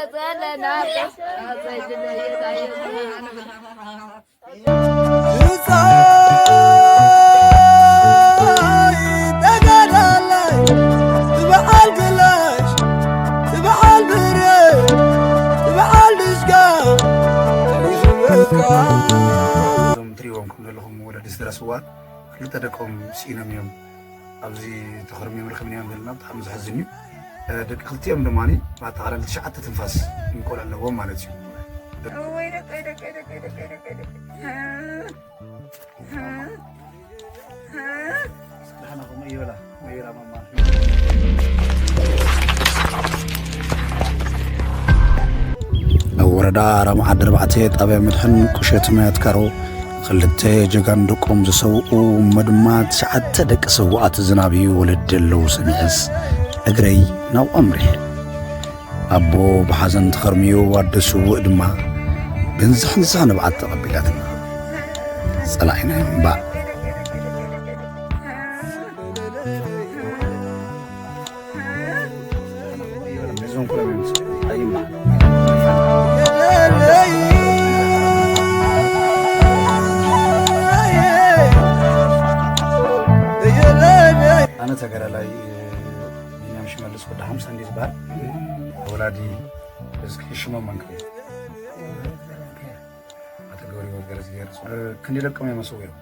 ዘለና ተጋዳላይ ትበዓል ክላሽ ትበዓል ብረ ትበዓል ድሽቃ ይሽበካ እዞም ትሪእዎም ከም ዘለኹም ወለዲ ስድራ ስዋት ክልተ ደቆም ስኢኖም እዮም። ኣብዚ ተኸርሚዮም ረኺብናዮም ዘለና ብጣዕሚ ዘሕዝን እዩ። ደቂ ክልቲኦም ድማ ብኣጠቓላሊ ትሽዓተ ትንፋስ ቆልዑ ኣለዎም ማለት እዩ። ኣብ ወረዳ ራማ ዓዲ ኣርባዕተ ጣብያ መድሕን ቁሸት ማያት ካሮ ክልተ ጀጋኑ ደቆም ዝሰውኡ እሞ ድማ ትሽዓተ ደቂ ስውኣት ዝናብዩ ወለዲ ኣለዉ ሰሚዐስ እግረይ ናብኡ ኣምሪሐ። ኣቦ ብሓዘን ተኸርምዩ ኣደ ስውእ ድማ ብንዝሕንዝሕ ንብዓት ተቐቢላትና ጸላኢና እምባእ። ኣነ ተጋዳላይ ቢንያም ሽመልስ ወዲ ሓምሳ እንዲ ዝበሃል ወላዲ እስኪ ሽሞም መንከ ኣቶ ገብረ ገረዝጌር ክንዲ ደቀም የመስው እዮም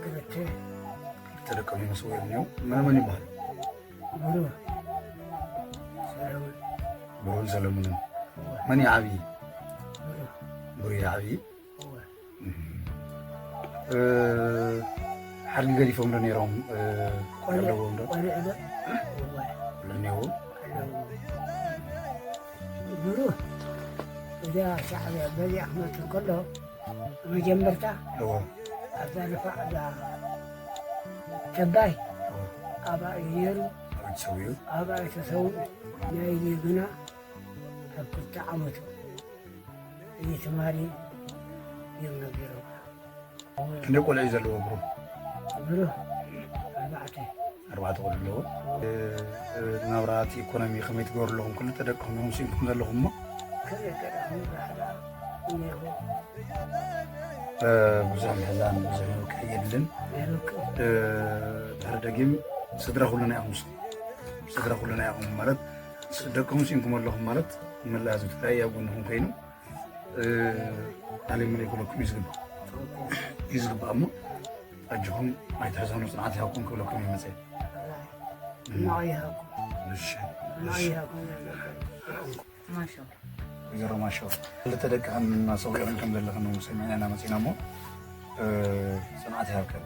ክልተ ተደቀሙ ይመስሉ እዮም። መን መን ይበሃል? ብሩ ሰለሙን ብሩን ሰለሙንን። መን ይዓብዪ? ብሩ ብሩ ይዓብዪ። እወ እ፣ ሓድጊ ገዲፎም ዶ ነይሮም? እ፣ ቆልዕ ኣለዎም ዶ? ቆልዕ ዶ እወ እኔዎ። ኣለዎ ብሩ እዚኣ ሻዕብያ በዚኣ ክመፅእ ከሎ መጀመርታ እወ። ኣብዛ ንፋዕ እዛ ተባይ ኣብኣ እዩ ነይሩ። ኣቤት ሰው እዩ። ኣብኣ እዩ ተሰዊኡ። ናይ ግና ኣብ ክልተ ዓመቱ እዩ ተማሪ እዮም ነጊሮም። ክንደይ ቆልዑ እዩ ዘለዎ ብሩ? ብሩ ኣርባዕተ ኣርባዕተ ቆልዑ ኣለዎ። እ፣ እ፣ ናብራ እቲ ኢኮኖሚ ከመይ ትገብሩ ኣለኹም? ክልተ ደቅኹም ኢኹም ስኢንኩም ዘለኹም እሞ ክልተ ደቅኹም ዛሕላ እኒአኹም እ፣ ብዙሕ ምሕዛን ብዙሕ ምክሕየልን ነይሩኩም እ፣ ድሕሪ ደጊም ስድራ ኩልና ኢኹም። ስድራ ኩልና ኢኹም ማለት ደቅኹም ስኢንኩም ኣለኹም ማለት መላእ ህዝቢ ትግራይ ኣብ ጎንኹም ኮይኑ እ፣ ኣልም ዘይኮነኩም እዩ ዝግባእ እዩ ዝግባእ እሞ ኣጆኹም ኣይትሕዘኑ፣ ፅንዓት ይሃብኩም ክብለኩም ይመፀ። ሕማቕ ይሃብኩም እሺ፣ ሕማቕ ይሃብኩም ዘለኩም ማሾ ወይዘሮ ማሾ ክልተ ደቅኽን ኣሰዊእኽን ከም ዘለኽን እውን ሰሚዕና ኢና መፂና እሞ እ፣ ፅንዓት ይሃብከን።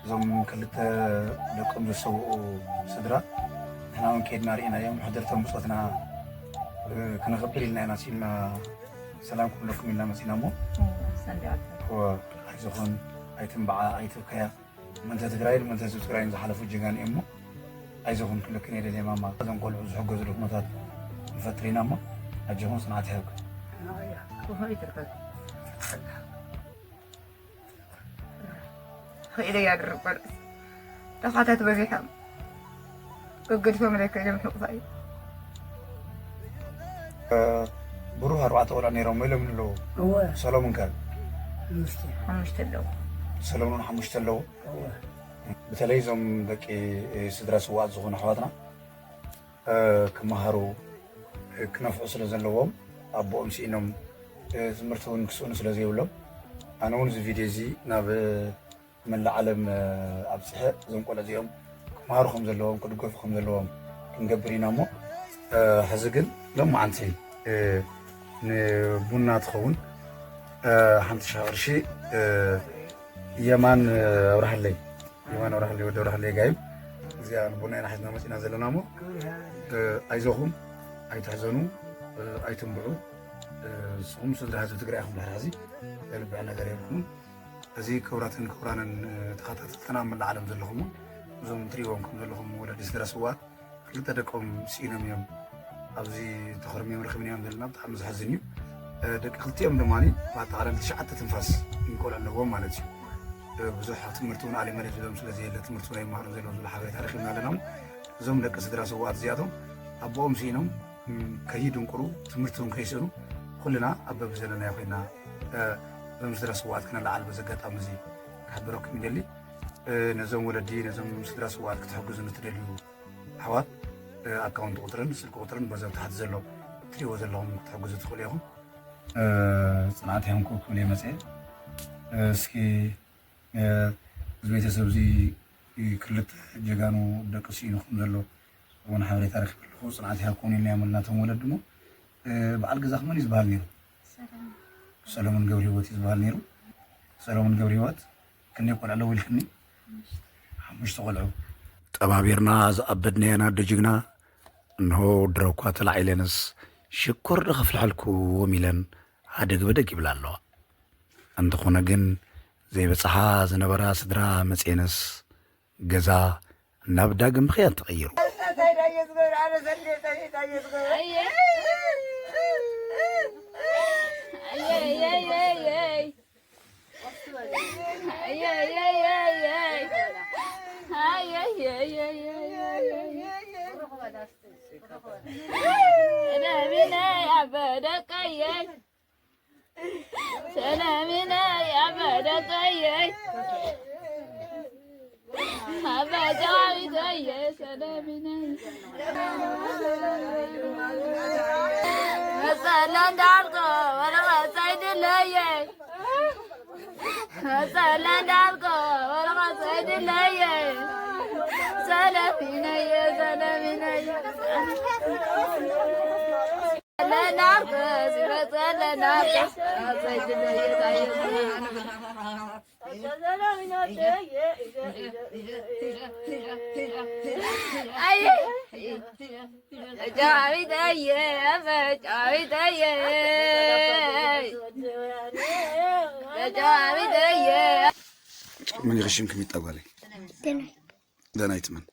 እዞም ክልተ ደቆም ዘሰውኡ ስድራ ንሕና እውን ከይድና ርኢናዮም፣ ሕድርቶም ብፆትና እ፣ ክነኽብር ኢልና ኢና ስኢንና ሰላም ክብለኩም ኢልና መፂና እሞ ሰንዲኣኩም እወ፣ ኣይዞኽን ኣይትንብዓ ኣይትብከያ። ምእንተ ትግራይን ምእንተ ህዝቢ ትግራይን ዝሓለፉ ጀጋኑ እዮም እሞ ኣይዞኽን ክብለክን እየ ደልየ ማማ። እዞም ቆልዑ ዝሕገዙሉ ኩነታት ንፈጥር ኢና እሞ ኣጆኹም ፅንዓት ይሃብኩም። ክፉ ይትርከብ ክኢለ እያ ድርብ ቆልዑ ደኻታት በዚሖም ገገድፎም ለከ እዮም ሕቑፋ እዩ ብሩህ ኣርባዕተ ቆልዑ ነይሮም ኢሎም ኣለዉ። እወ ሰሎሙን ከ ሓሙሽተ ሓሙሽተ ኣለዉ ሰሎሙን ሓሙሽተ ኣለዉ። እወ በተለይ እዞም ደቂ ስድራ ስውኣት ዝኾኑ ኣሕዋትና እ፣ ክመሃሩ እ፣ ክነፍዑ ስለ ዘለዎም ኣቦኦም ስኢኖም እ፣ ትምህርቲ እውን ክስእኑ ስለ ዘይብሎም ኣነ እውን እዚ ቪድዮ እዚ ናብ እ፣ መላእ ዓለም እ፣ ኣብፅሐ እዞም ቆልዑ እዚኦም ክመሃሩ ከም ዘለዎም ክድገፉ ከም ዘለዎም ክንገብር ኢና እሞ እ፣ ሕዚ ግን ሎማዓንቲ እ፣ ንቡና ትኸውን እ፣ ሓንቲ ሽሕ ቅርሺ እ፣ የማን ኣብርሃለይ የማን ኣብርሃለይ ወዲ ኣብርሃለይ ጋይም እዚኣ ልቦና ኢና ሒዝና መፂና ዘለና እሞ እ፣ ኣይዞኹም ኣይትሕዘኑ እ፣ ኣይትንብዑ እ፣ ንስኹም ስድራ ህዝቢ ትግራይ ኢኹም ድሕሪ ሕዚ ዘንብዐ ነገር የብልኩም እዚ ክቡራትን ክቡራንን እ፣ ተኸታተልትና ኣብ መላእ ዓለም ዘለኹም እዞም ትሪእዎም ከም ዘለኹም ወለዲ ስድራ ስውኣት ክልተ ደቆም ስኢኖም እዮም ኣብዚ ተኸርምዮም ረኺብናዮም ዘለና ብጣዕሚ ዘሕዝን እዩ ደቂ ክልቲኦም ድማ ብኣጠቓላሊ ትሽዓተ ትንፋስ ቆልዑ ኣለዎም ማለት እዩ ብዙሕ ኣብ ትምህርቲ እውን ኣሊመለ ዝብሎም ስለ ዘየለ ትምህርቲ እውን ኣይመሃሩን ዘለዉ ዝብል ሓበሬታ ረኺብና ኣለና እዞም ደቂ ስድራ ስውኣት እዚኣቶም ኣቦኦም ስኢኖም ከይድንቁሩ፣ ትምህርቲ እውን ከይስእኑ፣ ኩልና ኣብ በብዘለናዮ ኮይና፣ እ፣ በምስድራ ስዋኣት ክነለዓል በዚ ኣጋጣሚ እዚ ክሕብረኩም ይደሊ። እ፣ ነዞም ወለዲ፣ ነዞም ስድራ ስዋኣት ክትሕግዙ ንትደልዩ ኣሕዋት፣ እ፣ ኣካውንት ቁፅርን ስልኪ ቁፅርን በዞም ታሕቲ ዘሎ ትሪእዎ ዘለኹም ክትሕግዙ ትኽእሉ ኢኹም። እ፣ ፅንዓት ይሃብኩም ክብል እየ መፅየ። እ፣ እስኪ፣ እ፣ እዚ ቤተሰብ እዚ ክልተ ጀጋኑ ደቂ ስኢኑ ከም ዘሎ እውን ሓበሬታ ረኺበ ኣለኹ። ፅንዓት ይሃብኩም ኢልና እዮም ናቶም ወለዲ እሞ፣ እ፣ በዓል ገዛኹም መን እዩ ዝበሃል ነይሩ? ሰለሙን ገብረ ህይወት እዩ ዝበሃል ነይሩ። ሰለሙን ገብረ ህይወት ክንደይ ቆልዑ ኣለዉ ኢልክኒ? ሓሙሽተ ቆልዑ። ጠባቢርና ዝኣበድናየን ኣደ ጅግና፣ እንሆ ድሮ እኳ ተላዒለንስ ሽኮር ዶ ከፍልሐልኩም ኢለን ሃደግ በደግ ይብላ ኣለዋ። እንተኾነ ግን ዘይበጽሓ ዝነበራ ስድራ መጽኤንስ ገዛ ናብ ዳግም ምኽያድ ተቐይሩ። ሰላምና ያበደቀየ አበደዋዊተየ ሰላምና መጸለ እንዳልኮ ወረቐ ሳይድለየ መጸለ እንዳልኮ ወረቐ ሳይድለየ ሰላሚነየ ሰላሚነየ መን ኢኺ ሽምኪ ሚጣ ጓለይ? ደናይት። ደናይት መን?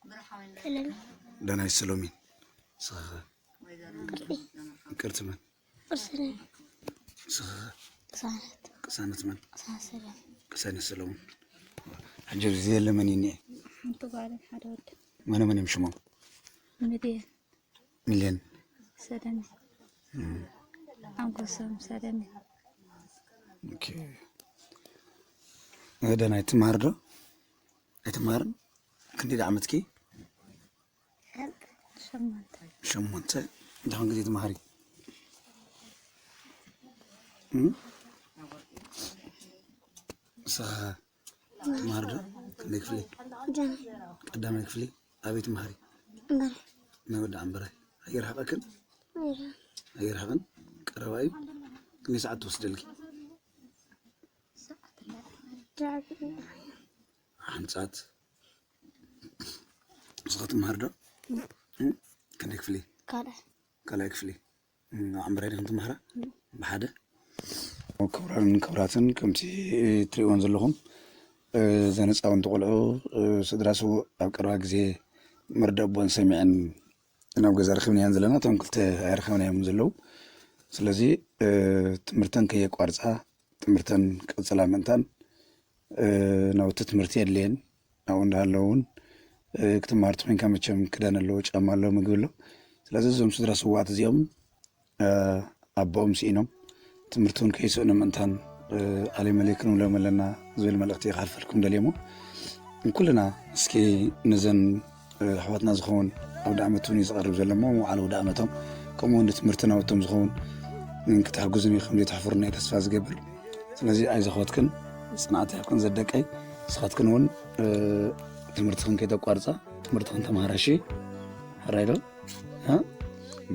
ሰለሚ። ደናይት ሰሎሚን። ስኽኸ? ቅርቲ መን? ቅርሲ ነኝ። ስኽኸ? ቅሳነት። ቅሳነት መን? ቅሳነት ሰለሙን። ቅሳነት ሰለሙን። ሕጂ ኣብዚ የለ መን እዩ እኒኤ? ሓንቲ ጓልን ሓደ ወድን። መነ መን እዮም ሽሞም? ሚልዮን። ሚልዮን። ሰለሚ። እም። ኣንጎሶም ሰለሚ። ኦኬ። ደህና ኣይትመሃር ዶ? ኣይትመሃርን? ክንደይ ዓመትኪ? ሸሞንተ። ሸሞንተ። ደሓን ግዜ ትመሃሪ? እም? ንስኻ ትመሃር ዶ? ክንደይ ክፍሊ? ቀዳማይ። ቀዳማይ ክፍሊ። ኣበይ ትመሃሪ? እምበረ። ናይ ወዲ ኣምበራይ። ኣየርሕቐክን? እምበረ። ኣየርሕቕን? ቀረባ እዩ? ክንደይ ሰዓት ትወስደልኪ? ሰዓት። ሓንቲ ሰዓት። ንስኻ ትመሃር ዶ? እም። እም? ክንደይ ክፍሊ? ካልኣይ። ካልኣይ ክፍሊ። እም፣ ኣብ ዓምበራይ ዲኽን ትመሃራ? እም። ብሓደ? ክቡራን ክቡራትን፣ ከምቲ ትሪእወን ዘለኹም፣ እ፣ እዘን ህፃውንቲ ቆልዑ፣ እ፣ ስድራ ስዉእ ኣብ ቀረባ ግዜ መርድእ ኣቦን ሰሚዐን ናብ ገዛ ረኺብናየን ዘለና፣ እቶም ክልተ ኣይረኸብናዮምን ዘለዉ። ስለዚ፣ እ፣ ትምህርተን ከየቋርፃ፣ ትምህርተን ክቕፅላ ምእንታን፣ እ፣ ናውቲ ትምህርቲ የድልየን። ኣብኡ እንዳሃለዉ እውን፣ እ፣ ክትመሃር ተኾይንካ መቸም ክዳን ኣለዎ፣ ጫማ ኣለዎ፣ ምግቢ ኣለዎ። ስለዚ እዞም ስድራ ስዉኣት እዚኦም፣ እ፣ ኣቦኦም ስኢኖም ትምህርቲ እውን ከይስእኑ ምእንታን፣ እ፣ ኣለይ መለይ ክንብሎም ኣለና ዝብል መልእኽቲ እየ ክሓልፈልኩም ደልየ እሞ፣ ንኩልና እስኪ ነዘን፣ እ፣ ኣሕዋትና ዝኸውን ኣውደ ዓመት እውን እዩ ዝቐርብ ዘሎ እሞ፣ መውዓሊ ኣውደ ዓመቶም ከምኡ እውን ንትምህርቲ ናውቶም ዝኸውን ክትሕግዙን እዩ ከም ዘይትሕፍሩና እዩ ተስፋ ዝገብር። ስለዚ ኣይዞኸትክን ጽንዓት ይሃብክን ዘደቀይ። ንስኻትክን እውን፣ እ፣ ትምህርትኽን ከይተቋርጻ ትምህርትኽን ተምሃራ እሺ። ሕራይ ዶ? እ?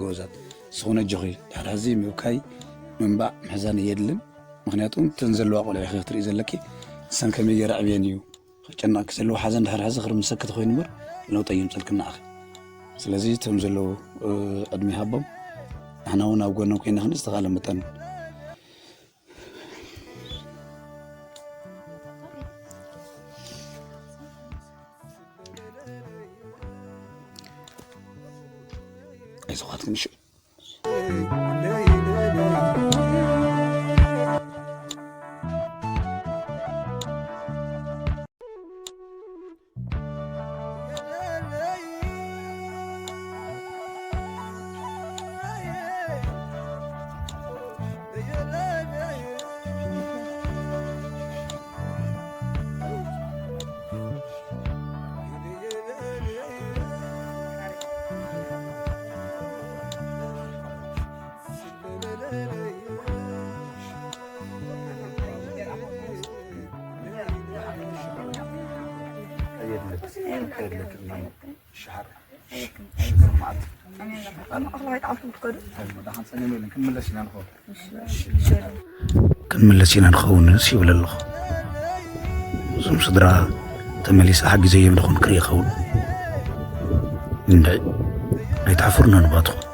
ጎበዛት። ንስኹን ኣጆኺ። ድሕሪ ሕዚ ምብካይ፣ ምንባዕ፣ ምሕዛን የድልን። ምኽንያቱ እተን ዘለዋ ቆልዑ ኢኺ ክትርኢ ዘለኪ። ንሰን ከመይ ገይረ ኣዕብየን እዩ። ከጨንቐኪ ዘለዎ ሓዘን ድሕሪ ሕዚ ክርምሰኪ ተኾይኑ እምበር ለውጢ ኣየምፀልክን ንዓኺ። ስለዚ እቶም ዘለዉ፣ እ፣ ዕድመ ይሃቦም። ንሕና እውን ኣብ ጎኖም ኮይና ክንዲ ዝተኻእለ መጠን ኣይዞኻትክን እሺ። ክንምለስ ኢና ንኸውንስ ይብል ኣለኹ። እዞም ስድራ ተመሊሰ ሓጊዘዮም ደኹን ክርኢ ይኸውን። እንድዒ ኣይትሓፍሩና ንባትኹም።